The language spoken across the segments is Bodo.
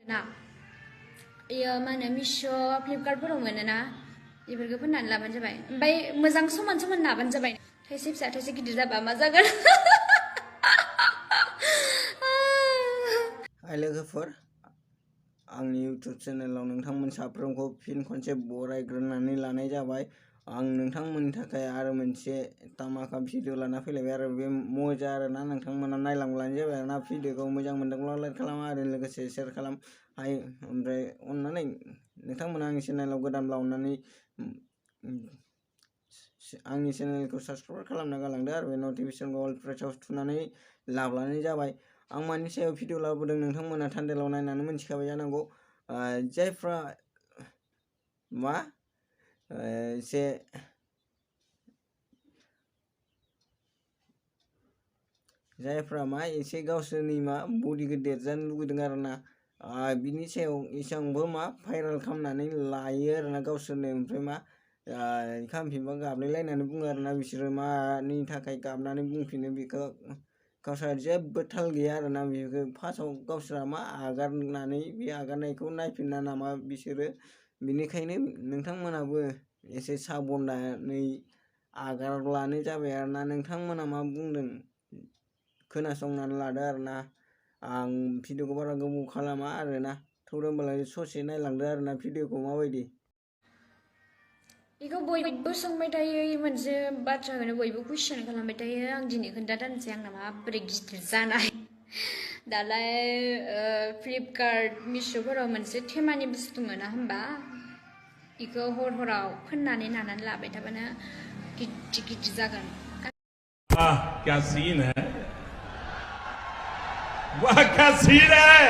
ना इयो मा होनो मिश' फ्लिपकार्टफोराव मोनोना बेफोरखौ फोननानै लाबानो जाबाय ओमफ्राय मोजां समान समान नाबानो जाबाय थाइसे फिसा थाइसे गिदिर जाबा मा जागोन हाय लोगोफोर आंनि इउट्यूब चेनेलाव नोंथांमोन साफ्रोमखौ फिन खनसे बरायग्रोनानै लानाय जाबाय। आं नोंथांमोननि थाखाय आरो मोनसे तामाका भिडिअ लाना फैलायबाय आरो बे मजा आरोना नोंथांमोना नायलांब्लानो जाबाय आरोना भिडिअखौ मोजां मोनदोंब्ला लाइक खालाम आरो लोगोसे शेयार खालाम हाय ओमफ्राय अननानै नोंथांमोना आंनि चेनेलाव गोदानब्ला अननानै आंनि चेनेलखौ साबस्क्राइब खालामना गालांदो आरो बे नटिफिकेसनखौ अल प्रेसआव थुनानै लाब्लानो जाबाय। आं मानि सायाव भिडिअ लाबोदों नोंथांमोना थान्देलाव नायनानै मिथिखाबाय जानांगौ। जायफ्रा मा एसे गावसोरनि मा बडिखौ देरजानो लुगैदों आरोना बिनि सायाव एसेबांबो मा भाइरेल खालामनानै लायो आरोना गावसोरनो ओमफ्राय मा खामफिनबा गाबलायलायनानै बुङो आरोना बिसोरो मानि थाखाय गाबनानै बुंफिनो बेखौ गावसोरा जेबो थाल गैया आरोना बेखौ फार्स्टआव गावसोरा मा आगारनानै बे आगारनायखौ नायफिना नामा बिसोरो बेनिखायनो नोंथांमोनाबो एसे साबधानै आगारब्लानो जाबाय आरोना नोंथांमोना मा बुंदों खोनासंनानै लादो आरोना आं भिडिअखौ बारा गोबाव खालामा आरोना थौदोंबालाय ससे नायलांदो आरोना भिडिअखौ माबायदि बेखौ बयबो सोंबाय थायो मोनसे बाथ्राखौनो बयबो कुइसन खालामबाय थायो आं दिनै खोन्थाथारनोसै आंना माबोरै गिदिर जानाय दालाय फ्लिपकार्ट मिश'फोराव मोनसे थेमानि बुस्थु मोना होमबा बेखौ हराव फोननानै नानानै लाबाय थाबानो गिदिर गिदिर जागोन। क्या सीन है वाह क्या सीन है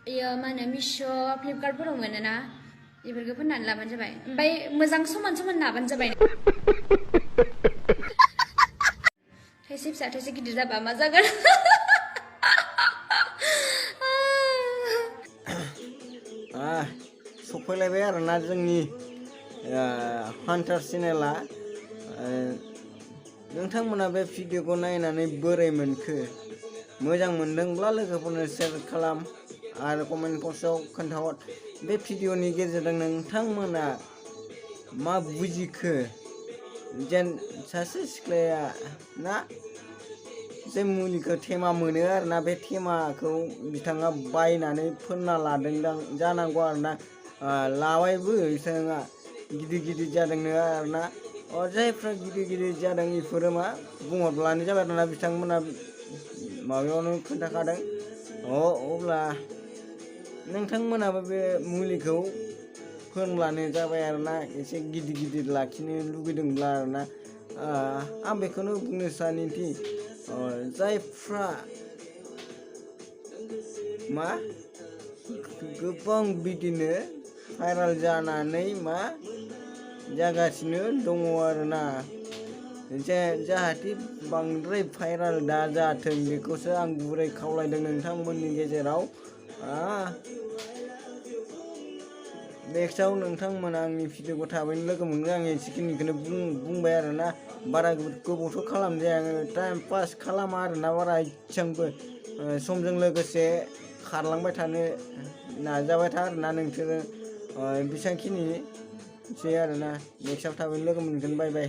इयो मा होनो मिश' फ्लिपकार्टफोराव मोनोना बेफोरखौ फोननानै लाबानो जाबाय ओमफ्राय मोजां समान समान नाबानो जाबाय थाइसे फिसा थाइसे गिदिर जाबा मा जागोन सफैलायबाय आरोना जोंनि हान्टार चेनेला नोंथांमोना बे भिडिअखौ नायनानै बोरै मोनखो मोजां मोनदोंब्ला लोगोफोरनो शेयार खालाम आरो कमेन्ट बक्सआव खोन्थाहर बे भिडिअनि गेजेरजों नोंथांमोना मा बुजिखो जेन सासे सिख्लाया ना जे मुलिखौ थेमा मोनो आरोना बे थेमाखौ बिथाङा बायनानै फोनना लादोंदां जानांगौ आरोना लाबायबो बिथाङा गिदिर गिदिर जादोंनो आरोना जायफ्रा गिदिर गिदिर जादों बेफोरो मा बुंहरब्लानो जाबाय आरोना बिथांमोना माबायावनो खोन्थाखादों अब्ला नोंथांमोनाबो बे मुलिखौ फोनब्लानो जाबाय आरोना एसे गिदिर गिदिर लाखिनो लुगैदोंब्ला आरोना आं बेखौनो बुंनो सानोदि जायफ्रा मा गोबां बिदिनो भाइरेल जानानै मा जागासिनो दङ आरोना जाहाथे बांद्राय भाइरेल दा जाथों बेखौसो आं गुरै खावलायदों नोंथांमोननि गेजेराव नेक्स्टआव नोंथांमोना आंनि भिडिअखौ थाबैनो लोगो मोनगोन आं एसेखिनिखौनो बुंबाय आरोना बारा गोबावथ' खालामजाया आङो टाइम पास खालामा आरोना बारा इसेबांबो समजों लोगोसे खारलांबाय थानो नाजाबाय था आरोना नोंसोरो बेसेबांखिनिसै आरोना नेक्स्टआव थाबैनो लोगो मोनगोन बाय बाय।